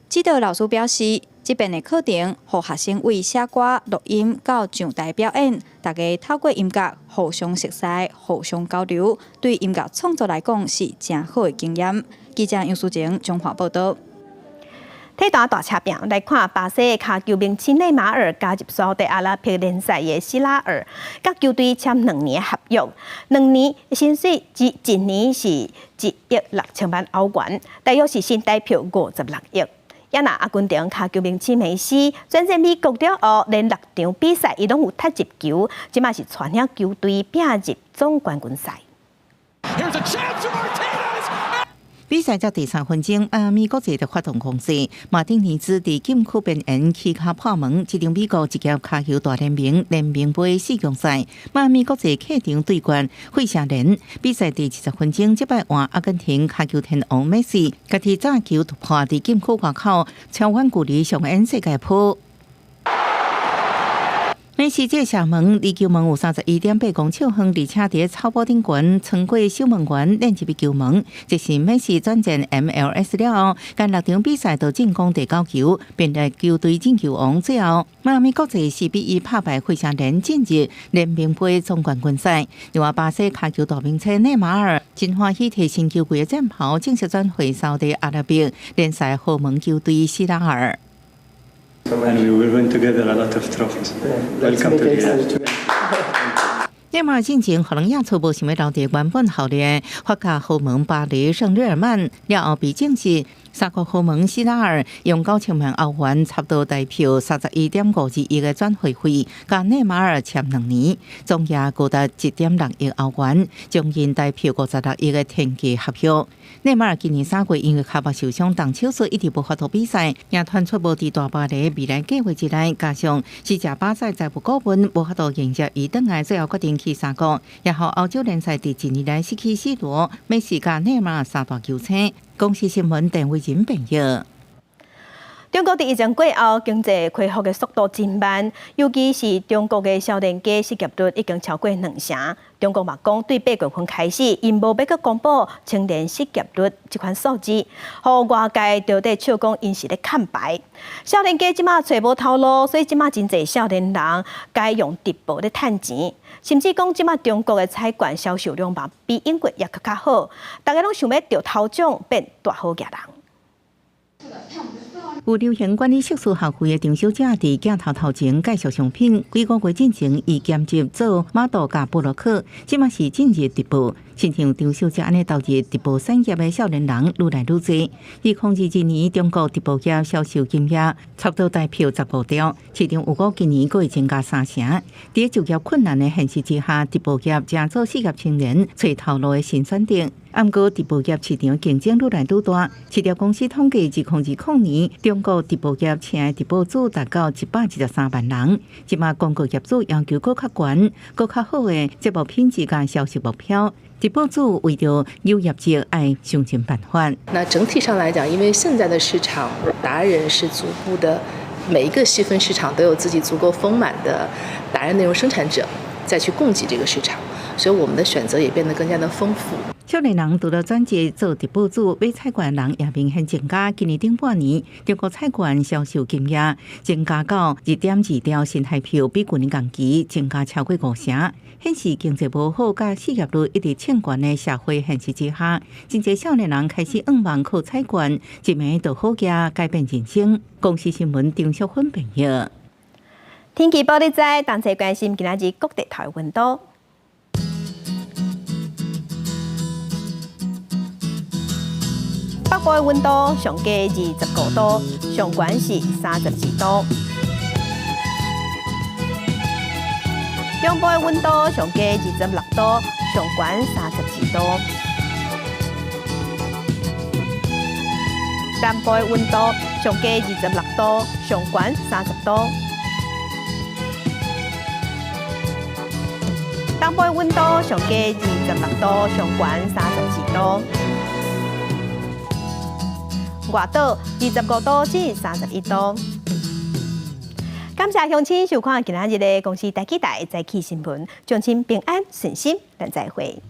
指導老師表示，這遍的課程，予學生為寫歌、錄音到上台表演，大家透過音樂互相熟似、互相交流，對音樂創作來講是誠好的經驗。記者楊淑晴彰化報導。體壇大車拼來看，巴西跤球明星內馬爾加入沙特阿拉伯聯賽的希拉爾，佮球隊簽2年合約，2年薪水只一年是1億6千萬歐元，大約是新台幣56億。也若阿根廷跤球明星梅西轉戰美國了後，連六場比賽伊攏有踢入球，這馬是帶領球隊拼入總冠軍賽。比賽才第三分鐘，邁阿密國際的發動攻勢，馬丁尼茲佇禁區邊緣起跤破門。這場美國職業跤球大聯盟聯盟盃四強賽，邁阿密國際客場對決費城人。比賽第70分鐘，這擺換阿根廷跤球天王梅西，家己炸球突破佇禁區外口，超遠距離上演世界波。梅西這射門離球門有31.8公尺遠，而且佇草埔頂懸穿過守門員連入球門。這是梅西轉戰 MLS 了後，干六場比賽都進攻第九球，變成球隊進球王。最後，邁阿密國際4比1拍敗費城人，進入聯盟盃總冠軍賽。另外，巴西跤球大明星內馬爾真歡喜提新球季的戰袍，正式轉會沙特阿拉伯聯賽豪門球隊希拉爾。 And we will win together a lot of trophies. Welcome to Riyadh. 內馬爾進前，予人亞初無想欲留佇原本效力法甲豪門巴黎聖日耳曼，了後被證實，沙國豪門希拉爾用9000萬歐元，差不多台幣31.52億的轉會費，共內馬爾簽2年，總額高達1.6億歐元，將近台幣56億的天價合約。內馬爾今年3月因為跤目受傷動手術，一直無法度比賽，也傳出無佇大巴黎未來計劃之內，加上是食巴塞財務顧問無法度迎接伊轉來，最後決定去沙國，也予歐洲聯賽佇一年內失去 C 羅、梅西佮內馬爾三大球星。公視新聞鄧偉仁編譯。中國佇疫情過後，經濟恢復的速度真慢，尤其是中國的少年家失業率已經超過兩成。中國嘛講，對八月份開始，𪜶無欲閣公布青年失業率這款數字，予外界就佇笑講𪜶是咧崁牌。少年家這馬揣無頭路，所以這馬真濟少年人改用直播咧趁錢，甚至講這馬中國的彩券銷售量嘛比英國猶閣較好，大家攏想欲著頭獎變大好額人。有流行管理碩士學位的張小姐佇鏡頭頭前介紹商品。幾個月進前，伊兼職做 model 佮部落客，這馬是進入直播。親像張小姐按呢投入直播產業的少年人愈來愈濟。2022年，中國直播業銷售金額差不多台幣15兆，市場預估今年閣會增加三成。佇就業困難的現實之下，直播業成做失業青年揣頭路的新選擇。毋過直播業市場競爭愈來愈大。市調公司統計，2020年中國直播業請的直播主達到113萬人。這馬廣告業主要求閣較懸、閣較好的節目品質佮銷售目標。直播主為著有業績，愛想盡辦法。那整體上來講，因為現在的市場達人是逐步的，每一個細分市場都有自己足夠豐滿的達人內容生產者，再去供給這個市場，所以我們的選擇也變得更加的豐富。少年人除了轉職做直播主，買彩券人也明顯增加。今年頂半年，中國彩券銷售金額增加到2.2兆新台幣，比舊年同期增加超過五成。顯示經濟無好，佮失業率一直衝懸的社會現實之下，真濟少年人開始向望靠彩券，一暝就好額改變人生。公視新聞張淑芬編譯。天氣報你知，同齊關心今仔日各地頭的溫度。北部的溫度上低25度，上懸是32度。中部的溫度上低26度，上懸32度。南部的溫度上低26度，上懸30度。東部的溫度上低26度，上懸32度。外島25度至31度。感謝鄉親收看今仔日的公視台語台早起新聞，祝親平安順心，咱再會。